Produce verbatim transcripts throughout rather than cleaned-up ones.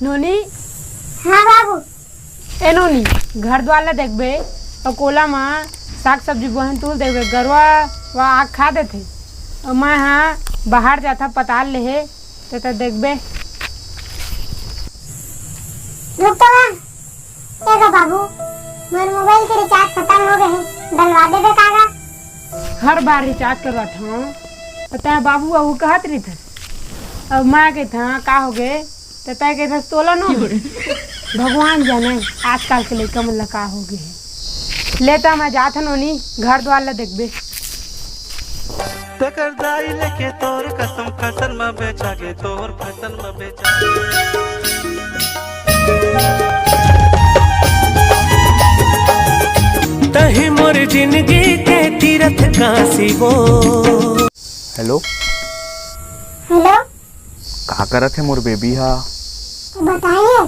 नोनी। हाँ बाबू। ए नोनी, घर द्वार ला देखबे, अउ कोला म साग सब्जी बोहन तूल देखबे, गरवा वा आग खा देथे। अउ मैं हा बाहर जाथा पताल लेहे, ते त देखबे। रुक तो बा। ए गा बाबू, मोर मोबाइल के रिचार्ज खतम हो गे हे, डलवा देबे का गा? हर बार रिचार्ज करवात हूँ, त तैं बाबू बाबू कहत रहिथस। अब मैं कहत हूँ, का हो गे? त तैं कहत हस, तोला नो। भगवान जाने, आजकल के लइका मन ला का हो गे हे। ले त मैं जात हूँ नोनी, घर द्वार ला देखबे। तेकर दाई लेके तोर कसम, फैशन में बेचा गे तोर, फैशन में बेचा। तही मोर जिंदगी के तीरथ काशी वो। हेलो। हेलो। का करत हे मोर बेबी हा? तो बताइए,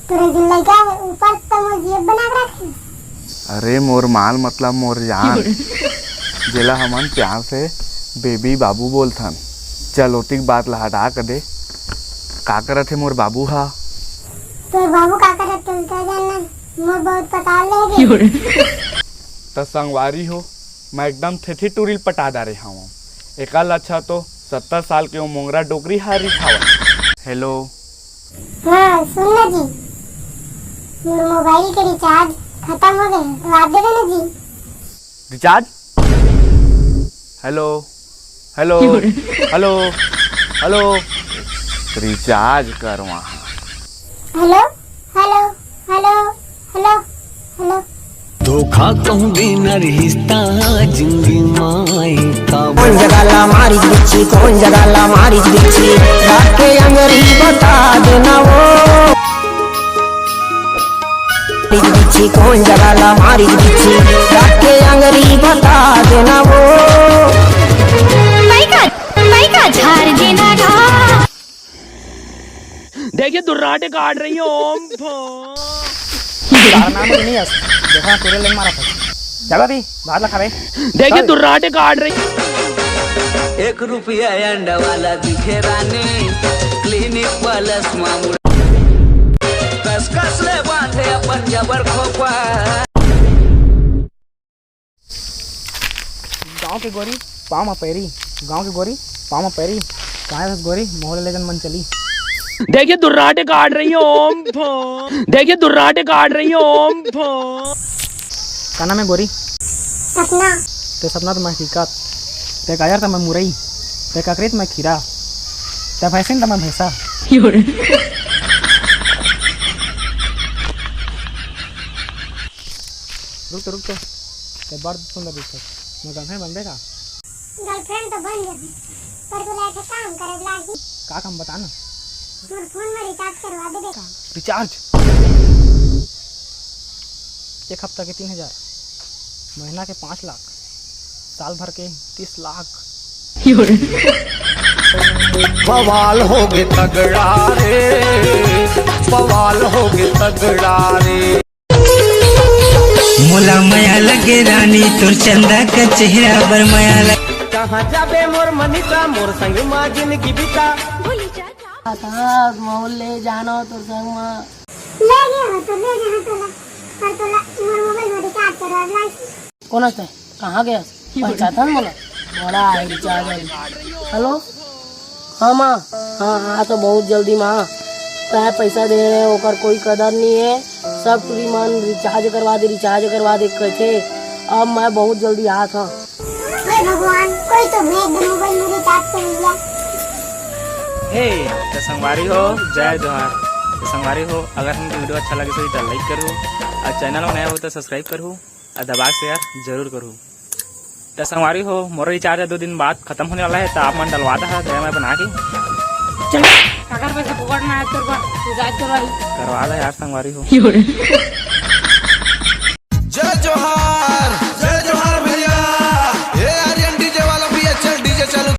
तोरे जिन लइका हे, ऊपर तो मोर जेब बना के रखे। अरे मोर माल मतलब मोर जान, जेला हमन प्यार से बेबी बाबू बोलथन। चल ओतिक बात ला हटा के दे। का करत हे मोर बाबू हा? तोर बाबू का करत हे, तोला जानना, मोर बहुत पता ले गे। त संगवारी हो, मैं एकदम थेथी टूरी ल पटा डारे हवं। एकर ले अच्छा तो सत्तर साल के वो मोंगरा डोकरी हा रिस हावय। हेलो। हाँ, सुन ना जी, मोर मोबाइल के रिचार्ज खतम हो गे हे, तो आप दे देना जी। Recharge? Hello, hello, hello, hello, recharge करवा। Hello, hello, hello, hello, hello. धोखा कहूँ भी न रिश्ता जिंदगी माई का। कौन जगह ला मारी बिच्छी, कौन जगह ला मारी बिच्छी, रात के अंगरी बता देना वो। बिच्छी कौन जगह ला मारी बिच्छी, रात के अंगरी बता देना वो। पैका, पैका झार देना गा। देखिए दुर्राटे काट रही है ओम। तारा नाम नहीं है, देखा तेरे लेन मारा था। चलो भी बाहर लखा बे। देखिए चल। दुर्राटे काट रही। एक रुपया अंडा वाला दिखे रानी, क्लिनिक प्लस मामू। कस कस ले बांधे अपन जबर खोपा। गांव के गोरी पाँव म पैरी, गांव के गोरी पाँव म पैरी। काहे बस गोरी मोहल्ले लेजन मन चली। देखिए दुर्राटे काट रही है ओम भो। देखिए दुर्राटे काट रही है ओम भो। का नाम है गोरी? सपना। ते सपना तो मैं हकीकत, ते गाजर तो मैं मुरई, ते ककरी तो मैं खीरा, ते भैंसिन तो मैं भैंसा। रुक तो, रुक तो, ते बड़ सुंदर दिखत। मैं गर्लफ्रेंड बनबे का? गर्लफ्रेंड तो बन जाबे, पर तोला एक ठे काम करे लागही। का काम बता ना? मोर फोन में रिचार्ज करवा देबे का? रिचार्ज? एक हफ्ता के तीन हजार, महीना के पाँच लाख, साल भर के तीस लाख। बवाल होगे तगड़ा रे, बवाल होगे तगड़ा रे। मोला मया लगे रानी, तोर चंदा का चेहरा बर मया लगे। कहाँ जाबे मोर मनीषा, मोर संग मा जिंदगी बिता। हाँ, मोहल्ले जानो तोर संग मा। ले गे हो तो ले गे हो तोला, पर तोला मोर मोबाइल में रिचार्ज करवा लाइस। कौन हस तैं? कहाँ गए हस? पहचानथन मोला? बड़ा है रिचार्ज वाली। हेलो? हाँ माँ, हाँ, हाँ, तो बहुत जल्दी माँ। तैं पैसा दे रहे, ओकर कोई कदर नहीं है। सब टूरी मन रिचार्ज करवा दे, रिचार्ज करवा दे कहथे। अब मैं बहुत जल्दी आत हूँ। हे भगवान, कोई तो भेज दे मोबाइल में रिचार्ज कर लिया। हे, तो संगवारी हो, जय जोहार। तो संगवारी हो, अगर हमके वीडियो अच्छा लगे तो इधर लाइक करो, और चैनल में नया हो तो सब्सक्राइब करो, और दबा के शेयर जरूर करो। तो संगवारी हो, मोर रिचार्ज दो दिन बाद खत्म होने वाला है, तो आप मन डलवा दहा, जय मैं बना के। चल, काकर पैसा फोकट में आया तोर बर, रिचार्ज करवाई। करवा दे यार संगवारी हो।